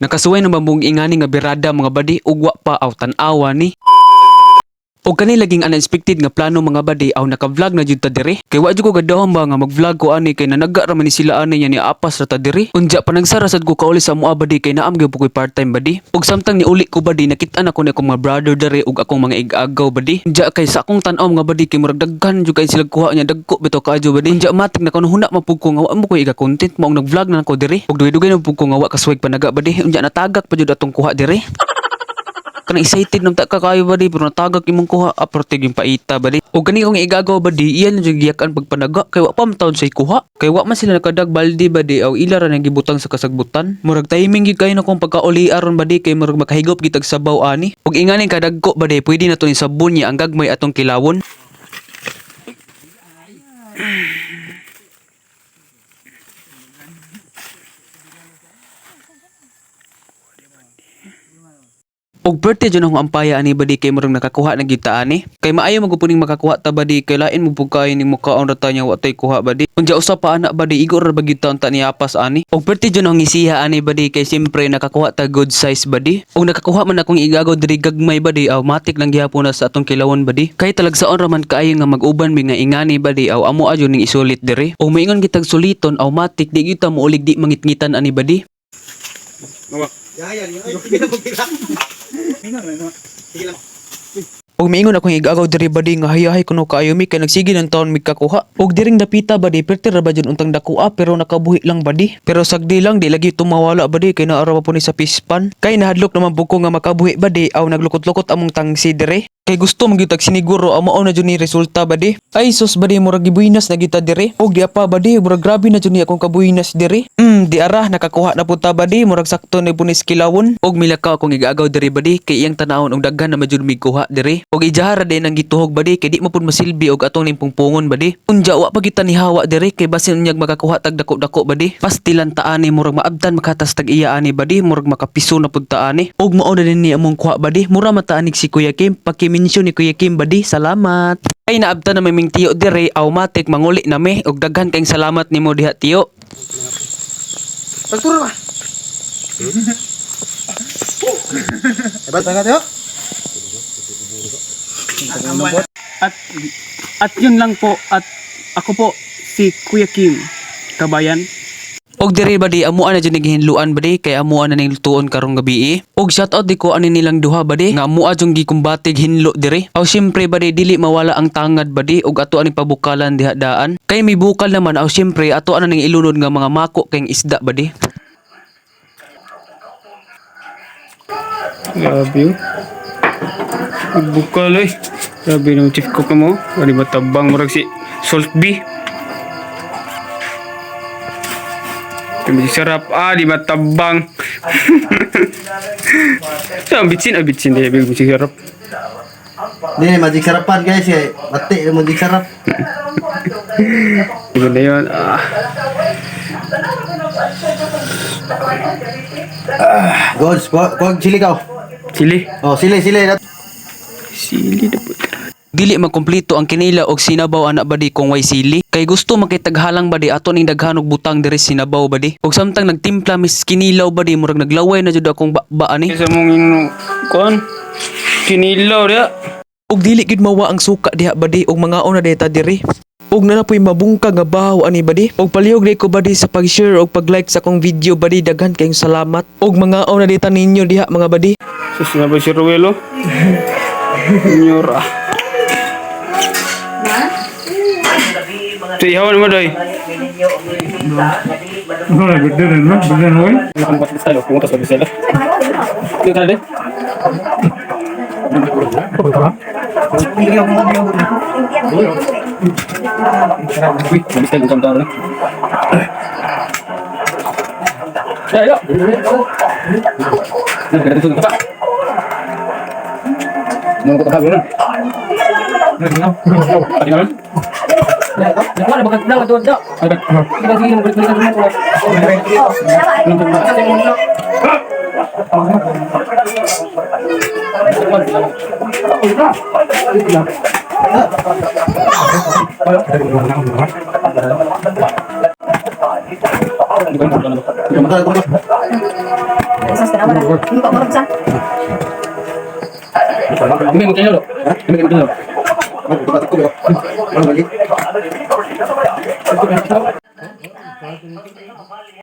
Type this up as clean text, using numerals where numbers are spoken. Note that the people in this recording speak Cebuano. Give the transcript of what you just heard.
Nakasuway na mabung ingani nga birada, mga badi, ug wa pa aw tan-awa ni. Og kani laging unexpected nga plano, mga badi, aw naka-vlog na jud ta diri. Kay wa jud ko gadahom ba nga mag-vlog ko ani kay nanaga ra man ni sila ani nya ni apas ra ta diri. Unja panagsara sad ko kauli sa amoa, badi, kay naam gyud ko'y part-time, badi. Og samtang niuli ko, badi, nakita na ko ni akong mga brother diri ug akong mga ig-agaw, badi. Unja kay sa akong tan-aw, mga badi, kay murag daghan jud kay sila kuha niya, dagko bitaw kaayo, badi. Unja matik na huna man pud ko nga wa mo ko iga content, maong nag-vlog na ko diri. Ug dugay-dugay na pud ko nga wa kasuway panaga, badi. Unja natagak pa jud atong kuha diri. Kanang excited nang ta ka kayo, badi, pero natagak imong kuha apertig yung paita, badi. O gani kong igagaw, badi, iyan na jud giyakan pagpanaga kay wa pa man taon say kuha. Kay wa man sila nakadag balde, badi, aw ila ra nang gibutang sa kasagbutan. Murag timing gyud kayo na kung pagkauli aron, badi, kay murag makahigop gitag sabaw ani. Ug ingani kadagko, badi, pwede na to ni sabon niya ang gagmay atong kilawon. Og birthday jud akong ampaya ani, badi, kay murag nakakuha na gyud ta ani. Kay maayo man gud puning makakuha ta, badi, kay lain mo pud kaayo ning mukaon ra ta nya wa tay kuha, badi. Unja usa pa ana, badi, igo ra ba gyud ta unta ni apas ani. Og birthday jud akong ngisiha ani, badi, kay siyempre nakakuha ta good size, badi. Og nakakuha man akong igagaw diri gagmay, badi, aw matik lang gihapon na sa atong kilawon, badi. Kay talagsaon ra man kaayo nga mag-uban mi nga ingani, badi, aw amo adyo ning isulit diri. Og moingon kitag suliton aw matik di gyud ta moolig di mangitngitan ani, badi. Og miingon akong igagaw diri, badi, nga hayahay kuno kaayo mi kay nagsige ng taon mi kakuha. Og diring dapita, badi, perti ra ba jud untang dakoa pero nakabuhi lang, badi. Pero sagdi lang di lagi tumawala, badi, kay naara pa po ni sa pispan. Kay nahadlok naman pud ko nga makabuhi, badi, aw naglukot-lukot among tangsi dire. Kay gusto man gyud tag siniguro aw mao na jud ni resulta, badi. Ay sus, badi, murag gibuhinas na gyud ta diri. Og di pa, badi, murag grabe na jud ni akong kabuhinas diri. Di ara nakakuha na pud ta, badi, murag sakto na pud ni kilawon. Og milakaw akong igagaw diri, badi, kay iyang tanawon og daghan na man jud mig kuha diri. Og ijahara din ang gituhog, badi, kay di mo pud masilbi og atong ning pungpungon, badi. Unja wa pa gyud ta nihawa diri kay basin unyag makakuha tag dako-dako, badi. Pastilan ta ani, murag maabtan makatas tag iya ani, badi, murag makapiso na pud ta ani. Og mao na din ni among kuha, badi. Mura man ta anig si Kuya Kim, paki-mention ni Kuya Kim, badi. Salamat. Ay naabtan na may ming tiyo dire, automatic manguli na mi og daghan kayong salamat nimo diha, tiyo. Pagturo ba? Hebat banget yuk. At yun lang po, at ako po si Kuya Kim Kabayan. Og diri, badi, amuan na jud gihinluan, badi, kay amuan na ning lutuon karong gabi. Og shout out di ko ani nilang duha, badi, nga amua jung gikumbatig hinlo diri. Aw syempre, badi, dili mawala ang tangad, badi, og ato ani pabukalan diha daan. Kay may bukal naman, aw syempre ato ana ning ilunod nga mga mako kayng isda, badi. Grabe oh. Bukal eh. Grabe ng chief cook mo. Wali ba tabang murag si Salt B. Di sarap ah, di ba tabang. So, ang bitsin, ah, bitsin di, bitsin sarap. Ini magic sarapan, guys, ya. Mati yung magic sarap. Di ba na yun? Ah. Gods, kog sili kau. Sili. Oh, sili, sili. Sili na po. Dili makumpleto ang kinila og sinabaw ana, badi, kung way sili. Kay gusto makitaghalang, badi, ato ning daghan og butang diri sinabaw, badi. Og samtang nagtimpla mis kinilaw, badi, murag naglaway na jud akong ba ani. Sa mong ino, kuan, kinilaw diya. Og dili gid mawa ang suka diha, badi, og mga na data diri. Og na po'y mabungka nga bahaw ani, badi. Og palihog di ko, badi, sa pag-share og pag-like sa akong video, badi, daghan kayong salamat. Og mga na data ninyo diha, mga badi. Sus na ba si Ruelo? Nyura. Ito, ihawan mo, doy. Tanawa na. Hindi pa umurag sa. Balik.